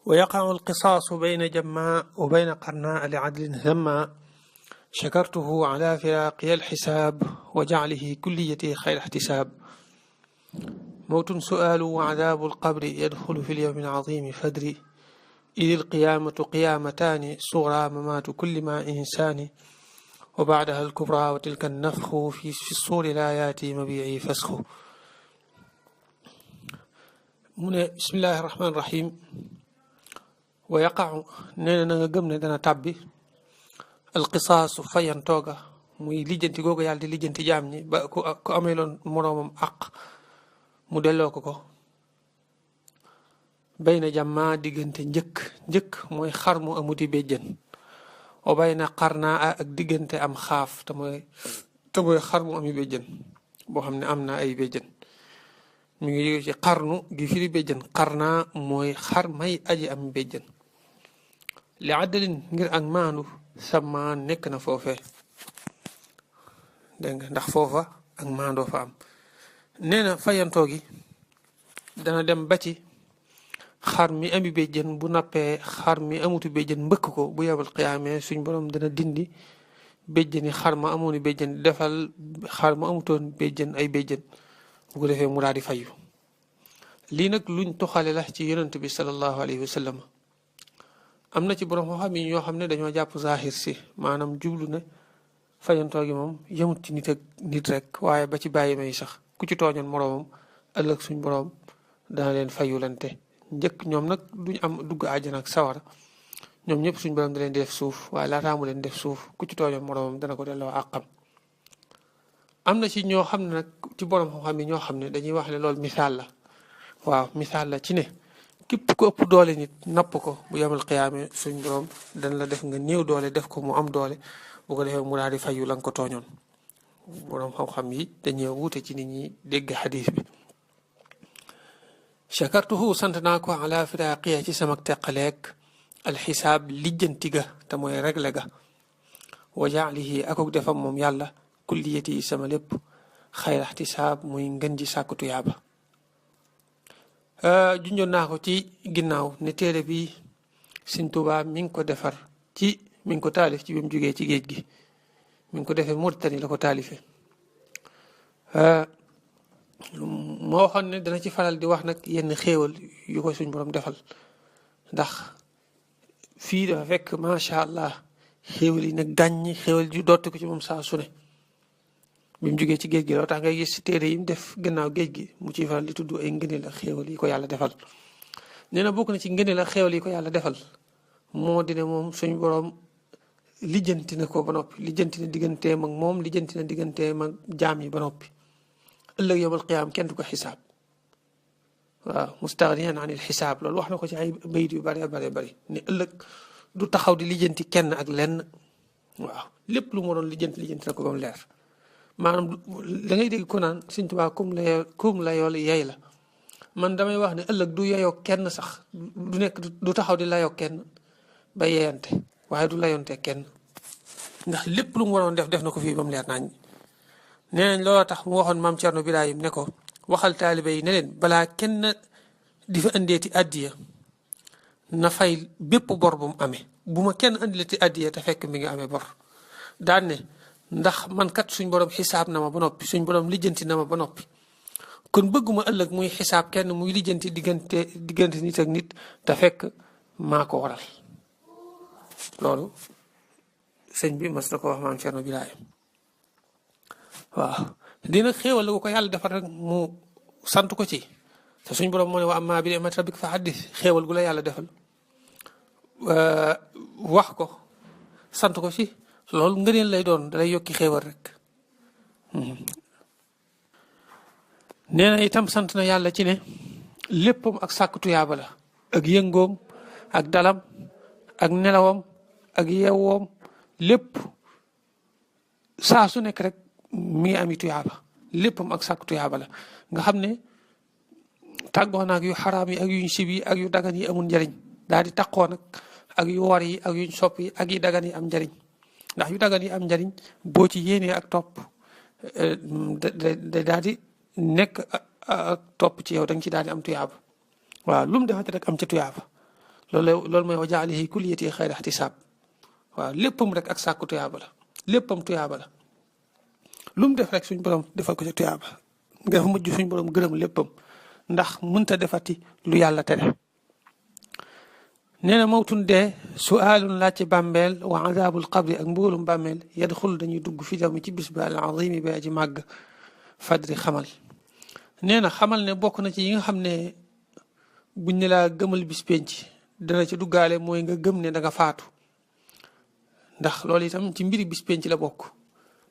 ويقع القصاص بين جماء وبين قرناء لعدل ثما شكرته على فراقي الحساب وجعله كليتي خير احتساب. موت سؤال وعذاب القبر يدخل في اليوم العظيم فدري إذ القيامة قيامتان صغرى ممات كل ما إنسان وبعدها الكبرى وتلك النفخ في الصور لا ياتي مبيعي فسخ. بسم الله الرحمن الرحيم. ويقع نينا nga gëm ne dana tàbbi alqisaasu fayantooga muy lijjanti googu yàlla di lijjanti jaam ñi ba ku ameeloon moroomam àq mu delloo ko bayna jàmma diggante njëkk mooy xar mu amuti béjjën o bayna qarnaa ak diggante am xaaf te mooy xar mu ami béjjën boo xam ne am na ay béjjën mi ngi jóge ci xarnu gi firi béjjën qarnaa mooy xar may aji am béjjën li àddalin ngir ak maandu sama nekk na foofee dégg nga ndax foofa ak maandoo fa am. nee na fayantoo gi dana dem ba ci xar mi ami béjjën bu nappee xar mi amutu béjjën mbëkk ko bu yebal xiyaamee suñ borom dana dindi béjjëni xar ma amoon béjjën defal xar ma amutoon béjjën ay béjjën bu ko defee mu daal di fayu. lii nag luñ toxale la ci yonent bi sallallahu alayhi wa sallam. am na ci borom xam yi ñoo xam ne dañoo jàpp zahir si maanaam jublu ne fayantoo gi moom yemut ci nit ak nit rek waaye ba ci bàyyi may sax ku ci tooñoon moroomam ëllëg suñ borom dana leen fayulante njëkk ñoom nag duñ am dugg àjjana ak sawara ñoom ñëpp suñ borom da leen di def suuf waaye laataa mu leen def suuf ku ci tooñoon moroomam dana ko delloo àqam. am na ci ñoo xam ne nag ci borom xam yi ñoo xam ne dañuy wax ne loolu misaal la waaw misaal la ci ne képp ku ëpp doole nit napp ko bu yemal xiyaame suñ borom dana la def nga néew doole def ko mu am doole bu ko defee mu daal di fayu la nga ko tooñoon. borom xam-xam yi dañuy wuute ci nit ñi dégg xadiis bi. chakartuhu sant naa ko ala firaaqiya ci sama teqaleeg alxisaab lijjanti ga te mooy regle ga wa jaalihi akuk defam moom yàlla kulliyati sama lépp xayra ixtisaab muy ngën ji sàkku tuyaaba. junjoon naa ko ci ginnaaw ne téere bi Sëñ Tuubaa mi ngi ko defar mi ngi ko taalif ci bi mu jógee ci géej gi mi ngi ko defee Mauritanie la ko taalife moo waxoon ne dana ci faral di wax nag yenn xéewal yu ko suñ borom defal ndax fii dafa fekk macha allah xéewal yi nag gàññi xéewal yu dotti ko ci moom saa su ne bi mu jógee ci géej gi loo tax ngay gis ci téere yi mu def gannaaw géej gi mu ciy faral di tudd ay ngëneel ak xéewal yi ko yàlla defal. nee na bokk na ci ngëneel ak xéewal yi ko yàlla defal moo di ne moom suñ borom lijjanti na ko ba noppi lijjanti na digganteem ak moom lijjanti na digganteem ak jaam yi ba noppi. ëllëg yawmal qiyaam kenn du ko xisaab waaw mustaghniyan anil xisaab loolu wax na ko ci ay bayit yu bare bari ne ëllëg du taxaw di lijjanti kenn ak lenn waaw lépp lu mu doon lijjanti na ko ba mu leer. maanaam da ngay dégg ko naan Sëñ Tuubaa kum la yool yey la man damay wax ne ëllëg du yeyoo kenn sax du taxaw di layoo kenn ba yeyante waaye du layonte kenn ndax lépp lu mu waroon def na ko fii ba mu leer nañ. nee nañ looloo tax mu waxoon maam Cerno Birahim ne ko waxal taalibe yi ne leen balaa kenn di fa indeeti addiya na fay bépp bor bu mu amee bu ma kenn andilati addiya te fekk mi ngi amee bor daan ne ndax man kat suñ borom xisaab na ma ba noppi suñ borom lijjanti na ma ba noppi kon bëgguma ëllëg muy xisaab kenn muy lijjanti diggante nit ak nit te fekk maa ko waral. loolu sëñ bi mas na ko wax maam Cerno Birahim waaw dina xéewal la ko yàlla defar rek mu sant ko ci te suñ borom moo ne wa amma bi ni'mati rabbika fa haddis xéewal gu la yàlla defal wax ko sant ko ci loolu ngëneel lay doon dalay yokki xéewal rek. nee na itam sant na yàlla ci ne léppam ak sàkk tuyaaba la ak yëngoom ak dalam ak nelawam ak yeewoom lépp saa su nekk rek mi ngi ami tuyaaba léppam ak sàkk tuyaaba la nga xam ne tàggoo na ak yu xaraam yi ak yuñ sib yi ak yu dagan yi amul njariñ daal di taqoo nag ak yu war yi ak yuñ sopp yi ak yi dagan yi am njariñ ndax yu dagan yi am njariñ boo ci yéenee ak topp da daal di nekk ak topp ci yow da nga ci daal di am tuyaaba waaw lu mu defati rek am ca tuyaaba loolu mooy wa jaalihi kulliyati xayra ihtisaab waaw léppam rek ak sàkku tuyaaba la léppam tuyaaba la lu mu def rek suñ borom defal ko ci tuyaaba nga def mujj suñ borom gërëm léppam ndax mënta defati lu yàlla tere nee na mawtun dee suaalun laaj ci bàmmeel wa azabul qabri ak mbugalum bàmmeel yadxul dañuy dugg fi daw mi ci bis ba al azimi bi aji màgg fadri xamal nee na xamal ne bokk na ci yi nga xam ne buñ ne laa gëmal bis penc dana ci duggaale mooy nga gëm ne da nga faatu ndax loolu itam ci mbiri bis penc la bokk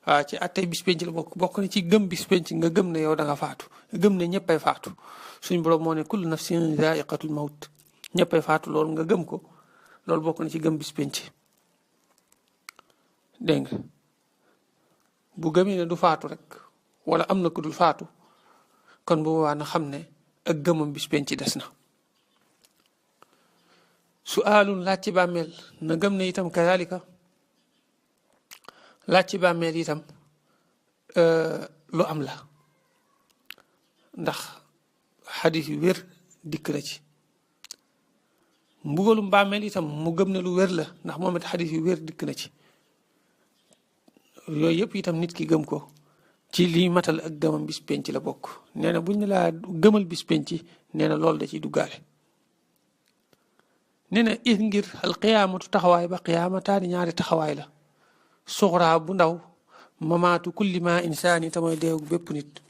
waaw ci attey bis penc la bokk na ci gëm bis penc nga gëm ne yow da nga faatu gëm ne ñëppay faatu suñ borom moo ne kullu nafsin zaiqatul mawt ñëppay faatu loolu nga gëm ko loolu bokk na ci gëm bis penc dégg nga bu gëmee ne du faatu rek wala am na ku dul faatu kon bu boobaa na xam ne ak gëmam bis penc des na suaalun laaj ci bàmmeel na gëm ne itam kazalika laaj ci bàmmeel itam lu am la ndax xadis yu wér dikk na ci mbugalum bàmmeel itam mu gëm ne lu wér la ndax moom it xadis yu wér dikk na ci yooyu yëpp itam nit ki gëm ko ci liy matal ak gëmam bis penc la bokk nee na buñ ne laa gëmal bis penc nee na loolu da ciy duggaale nee na it ngir al qiyaamatu taxawaay ba qiyaamataani ñaari taxawaay la suxraa bu ndaw mamaatu kulli ma insaani te mooy deewu bépp nit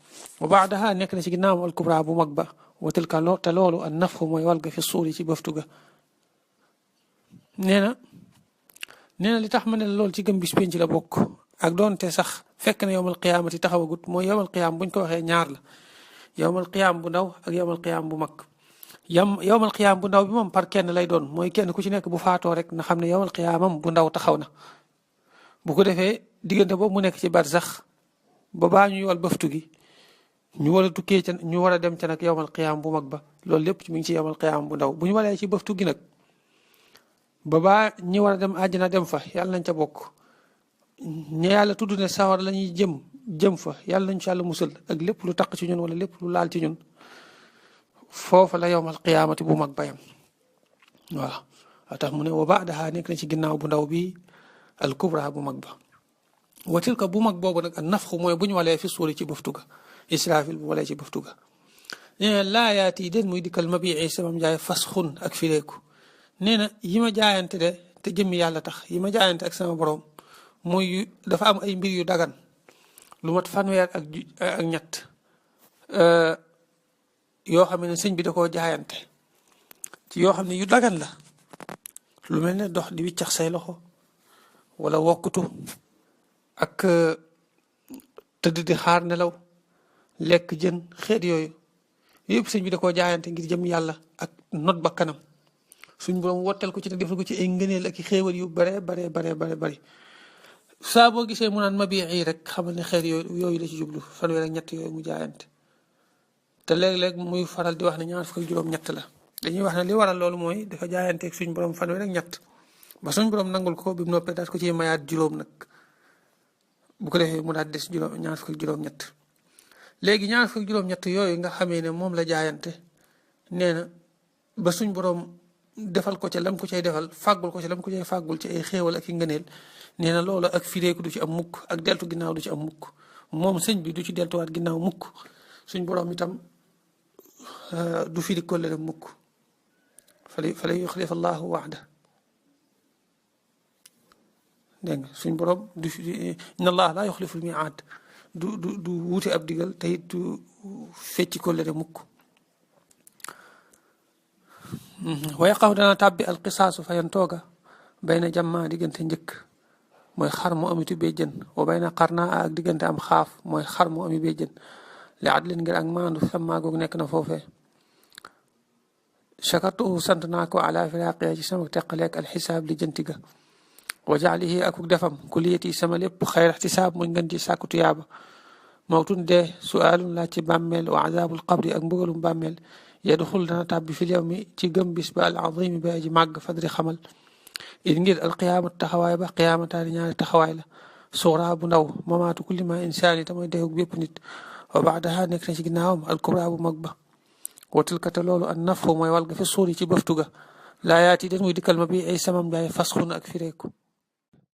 wa baadaha nekk na ci ginnaaw al kubra bu mag ba wa tilka te loolu an nafxu mooy walga fi suuri ci bëftu ga nee na li tax ma ne loolu ci gëm bis penc la bokk ak doonte sax fekk na yowmal qiyaamati taxawagut mooy yowmal qiyaam buñ ko waxee ñaar la yowmal qiyaam bu ndaw ak yowmal qiyaam bu mag yowmal qiyaam bu ndaw bi moom par kenn lay doon mooy kenn ku ci nekk bu faatoo rek na xam ne yowmal qiyaamam bu ndaw taxaw na bu ko defee diggante boobu mu nekk ci barsax ba baa ñu yool bëftu gi ñu war a tukkee ca ñu war a dem ca nag yowmal qiyaam bu mag ba loolu lépp mi ngi ci yowmal qiyaam bu ndaw bu ñu walee ci bëftu gi nag ba baa ñi war a dem àjjana dem fa yàlla nañ ca bokk ña yàlla tudd ne sawar la ñuy jëm fa yàlla nañ ci yàlla musal ak lépp lu taq ci ñun wala lépp lu laal ci ñun foofa la yowmal qiyaamati bu mag bayam voilà waa tax mu ne wa baadaha nekk na ci ginnaaw bu ndaw bi al kubra bu mag ba wa tilka bu mag boobu nag ak nafxu mooy bu ñu walee fi suuri ci bëftu ga israfil bu walee ci bëftu ga nee na laayaati den muy dikkal ma bii samam jaay fas xun ak fileeku nee na yi ma jaayante de te jëmmi yàlla tax yi ma jaayante ak sama borom mooy dafa am ay mbir yu dagan lu mat fanweer ak ñett yoo xam ne sëñ bi da koo jaayante ci yoo xam ne yu dagan la lu mel ne dox di wiccax say loxo wala wokkutu ak tëdd di xaar nelaw lekk jën xeet yooyu yëpp sëñ bi da koo jaayante ngir jëm yàlla ak not ba kanam suñ borom wottal ko ci te defal ko ci ay ngëneel ak i xéewal yu bare bari saa boo gisee mu naan ma bii yi rek xamal ne xeet yooyu la ci jublu fanweer ak ñett yooyu mu jaayante te léeg-léeg muy faral di wax ne ñaar fukk ak juróom-ñett la dañuy wax ne li waral loolu mooy dafa jaayanteeg suñ borom fanweer ak ñett ba suñ borom nangul ko bi mu noppee daal ko ci mayaat juróom nag bu ko defee mu daal des ñaar fukk ak juróom-ñett léegi ñaar fukk ak juróom-ñett yooyu nga xamee ne moom la jaayante nee na ba suñ borom defal ko ca lam ko cay defal fàggul ko ca lam ko cay fàggul ci ay xéewal ak i ngëneel nee na loolu ak fireeku du ci am mukk ak deltu ginnaaw du ci am mukk moom sëñ bi du ci deltuwaat ginnaaw mukk suñ borom itam du firi kóllëre mukk fala yuxlifa allahu waxda dégg nga suñ borom du inna allah laa yuxlifu l-miiaad du wuute ab digal te it du fecci kóllëre mukk wa yaqaw dana tàbbi alqisaasu fayantooga bayna jamma diggante njëkk mooy xar mu amitu béjjën wa bayna qarnaa ak diggante am xaaf mooy xar mu ami béjjën li adlin ngir ak maandu sammaa goog nekk na foofee chakartuhu sant naa ko ala firaqee ci sama teqaleeg alxisaab li jëntiga wa jaalihi akuk defam kuliyati sama lépp xayra ixtisaab muy ngën ci sàkku tuyaaba mawtun dee suaalun laaj ci bàmmeel wa azabul qabri ak mbugalum bàmmeel yadxul dana tàbbi fil yawmi ci gëm bis ba al azimi ba aji màgg fadri xamal it ngir alqiyaamat taxawaay ba qiyaamataani ñaari taxawaay la suxraa bu ndaw mamaatu kulli ma insaani te mooy deewug bépp nit wa baadaha nekk na ci ginnaawam al kubra bu mag ba wa tilka te loolu an nafxu mooy walga fi suuri ci bëftu ga laayaat yi den muy dikkal ma bi ay samam daay fasxun ak fireeku